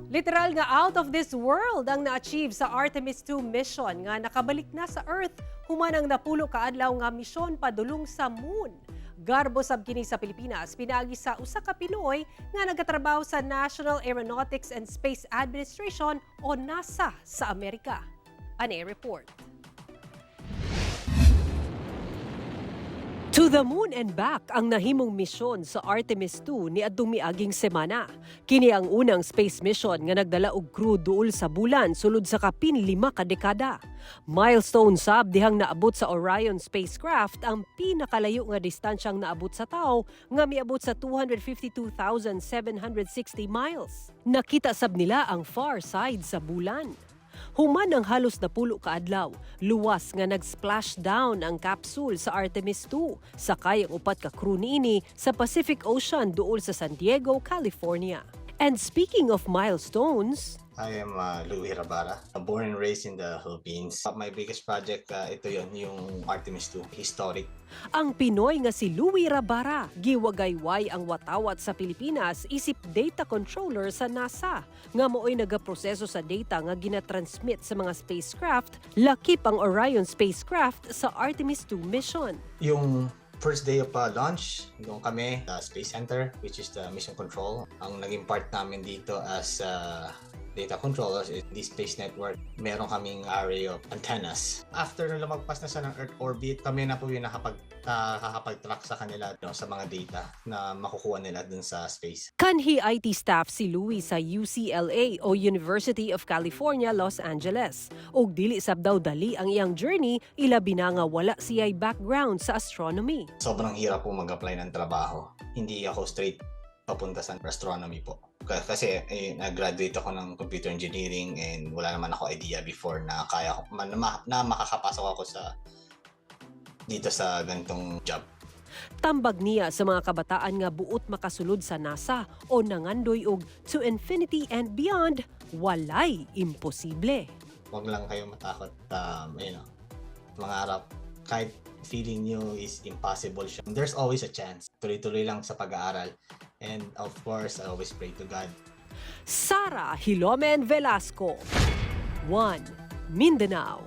Literal nga out of this world ang na-achieve sa Artemis 2 mission nga nakabalik na sa Earth human ang 10 ka adlaw nga misyon padulong sa Moon. Garbo sab kini sa Pilipinas pinaagi sa usa ka Pinoy nga nagatrabaho sa National Aeronautics and Space Administration o NASA sa Amerika. Ani report. To the moon and back ang nahimong misyon sa Artemis 2 ni adtong miaging semana. Kini ang unang space mission nga nagdala og crew duol sa bulan sulod sa kapin 5 ka dekada. Milestone sab dihang naabot sa Orion spacecraft ang pinakalayo nga distansyang naabot sa tawo nga miabot sa 252,760 miles. Nakita sab nila ang far side sa bulan. Human ang halos 10 ka adlaw, luwas nga nag-splash down ang capsule sa Artemis 2, sakay ang upat ka crew niini sa Pacific Ocean duol sa San Diego, California. And speaking of milestones, I am Louis Rabara, born and raised in the Philippines. My biggest project, ito yon, yung Artemis 2, historic. Ang Pinoy nga si Louis Rabara, giwagayway ang watawat sa Pilipinas isip data controller sa NASA, nga maoy nagaproseso sa data nga ginatransmit sa mga spacecraft, lakip ang Orion spacecraft sa Artemis 2 mission. Yung first day of launch, doon kami sa Space Center, which is the mission control. Ang naging part namin dito as data controllers is the Space Network. Meron kaming array of antennas. After na lumagpas na siya ng Earth orbit, kami na po yung nakakapag-track sa kanila, no, sa mga data na makukuha nila dun sa space. Kanhi IT staff si Louis sa UCLA o University of California, Los Angeles. Og dili sab daw dali ang iyang journey, ilabi na nga wala siya'y background sa astronomy. Sobrang hirap po mag-apply ng trabaho. Hindi ako straight papunta sa astronomy po. Kasi eh, nag-graduate ako ng computer engineering and wala naman ako idea before na kaya ko, na makakapasok ako sa dito sa ganitong job. Tambag niya sa mga kabataan nga buot makasulod sa NASA o nangandoy og to infinity and beyond, walay imposible. Huwag lang kayo matakot, mangarap. Kahit feeling nyo is impossible siya, there's always a chance. Tuloy-tuloy lang sa pag-aaral. And of course, I always pray to God. Sara Hilomen Velasco, 1 Mindanao.